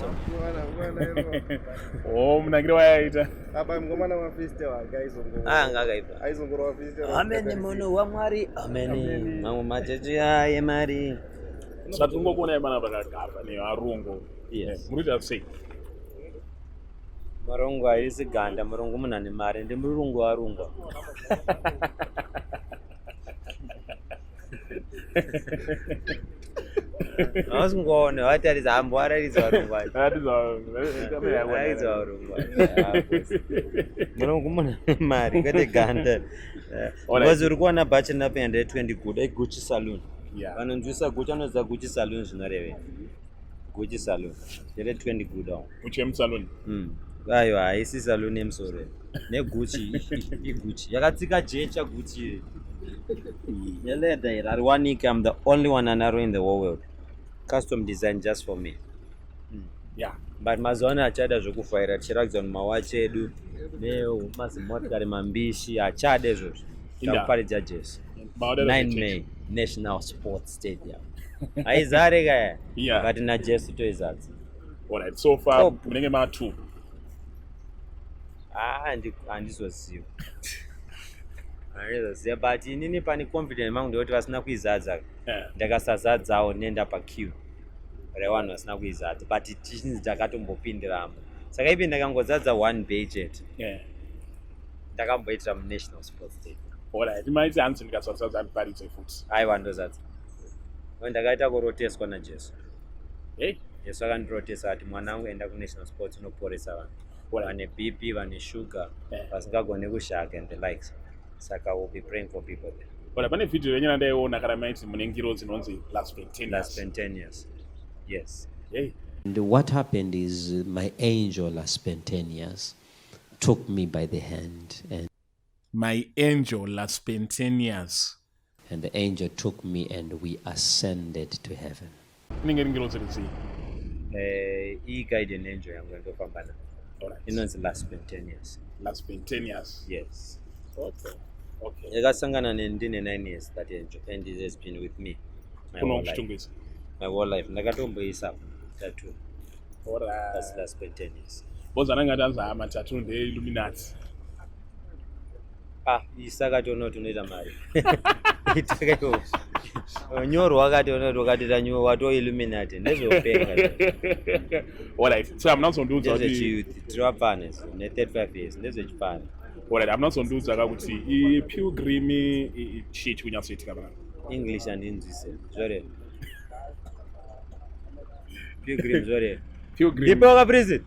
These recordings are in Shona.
song. Oh, munakiro wayaita. Apa mngomana wa freestyle anga aizongoro. Ah, anga akaipa. Aizongoro wa freestyle. Amen munhu waMwari. Amen. Mamwe machechi aye mari. Saka tingokuonai pana pakagara nevarungu. Yes. Eh, muri kuita sei? Murungu haisi ganda, murungu munhu ane mari, ndi murungu warungwa. Hausi kungoona, vatarisa hambo vararidza varungu vacho. Varatidza varungu vacho. Murungu munhu ane mari kwete ganda. Because uri kuona bhachi rinapinda ndere 20 good, iGucci saloon. Vanonzwisa Gucci vanoziva Gucci saloon zvinorevei. Gucci saloon. Ndere 20 good awo. Gucci yemusalon. Aiwa haisi saloon yemusoro. NeGucci iGucci. Yakatsika jecha Gucci iri. Yeleather iri hariwaniki. I'm the only one anaro in the whole world. Custom design just for me. But mazuva ano achada zvekufaira tichiratidza kuti mawachi edu nemazimotikari mambishi achada izvozvo. Takuparidza Jesu. 9 May National Sports Stadium. Haizare kaya. But naJesu toizadza. Alright, so far Oh. munenge ma2. Ah, handizoziva. Handizoziva but inini pane confidence mangu ndekuti vasina kuizadza ndakasazadzawo nenda paqueue revanhu vasina kuizadza but tichinzi takatombopindiramo saka ipi ndakangozadza one bay chete ndakamboitira muNational Sports Stadium. Alright, maiti hanzi ndikasazadza handiparidze futi. Aiwa ndozadza. Ndakaita kuroteswa naJesu. Hey. Jesu akandirotesa ati mwanangu enda kuNational Sports unoporesa vanhu vane BP, vane sugar, vasingagoni kushaka and the likes. Saka we'll be praying for people there. Alright, pane video yenyu randaiona kana maiti mune ngiro dzinonzi last 10 Last 10 years. Yes. Hey. And what happened is my angel last spent 10 years took me by the hand and My angel last spent 10 years. And the angel took me and we ascended to heaven. Inenge iri ngiro dziri I-guardian angel yangu yandofamba nayo. Inonzi last spent 10 years. Last spent 10 years. Yes. Okay. Okay. Yakasangana neni ndine 9 years, that angel, and it has been with me my Kuno whole life. kuChitungwiza. My whole life. Ndakatomboisa tattoo. Alright. That's last spent 10 years. Boza anenge atanzi haa matatu ndeIlluminati. Ah, isakatoona kuti unoita mari. Itakayo. Nyorwa wakatoona kuti wakatoita nyorwa wato Illuminati ndezveupenga. Alright. So hamuna kuzondiudza kuti Ndezvechiyouth tiri vapfana isu ne 35 years ndezvechipfana. Alright, hamuna kuzondiudza ka kuti i-pilgrim chii chiri kunyatsoitika panapa. English handinzwise zvoreva. Pilgrim zvoreva. Pilgrim. Ndipo waka prison.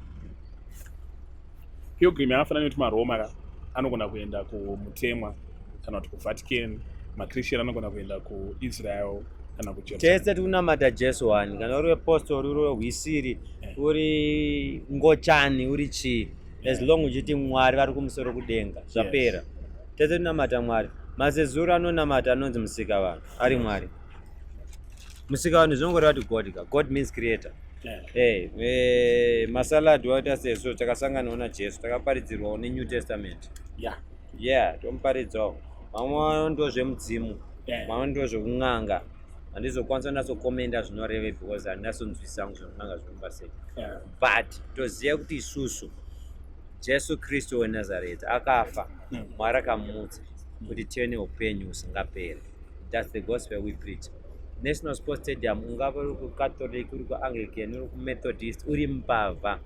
Pilgrim yakafanana nekuti maRoma ka anogona kuenda kumutemwa kana kuti kuVatican, maChristian anogona kuenda kuIsrael kana kuJerusalem. Tese tikunamata Jesu wani kana uri wepostori uri wehwisiri uri ngochani uri chii as long uchiti Mwari vari kumusoro kudenga zvapera. Tese tinamata Mwari. Mazezuru anonamata anonzi musika vanhu ari Mwari. Musika vanhu zvinongoreva kuti God ka. God means creator. Hey, masalad waita sesu takasanganawo naJesu takaparidzirwawo neNew Testament. Yeah, tomuparidzawo. Vamwe ndozvemudzimu, vamwe ndozvekun'anga. Handizokwanisa kunyatsokomenda zvinoreve because handinatsonzwisisa hangu zvekun'anga zvinomba sei. But toziva kuti isusu Jesu Kristu weNazareti akafa, Mwari akamutsa kuti tive neupenyu husingaperi. That's the gospel we preach. National Sports Stadium ungava uri kuCatholic, uri kuAnglican, uri kuMethodist, uri mbavha.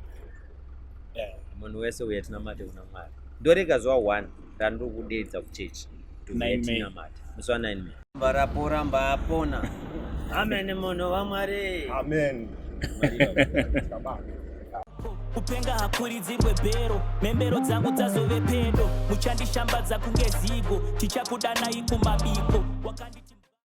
Munhu wese uya tinamate kuna Mwari. Ndorega zuva 1 randiri kudeedza kuchechi. 9 May. Tinamate. Musi wa 9 May. Varapora mbapona. Amen munhu waMwari. Amen. Kupenga hakuridzirwe bhero, mhembero dzangu dzazove pedo, muchandishambadza kunge zigo, tichakudanai kumabiko. Wakanditi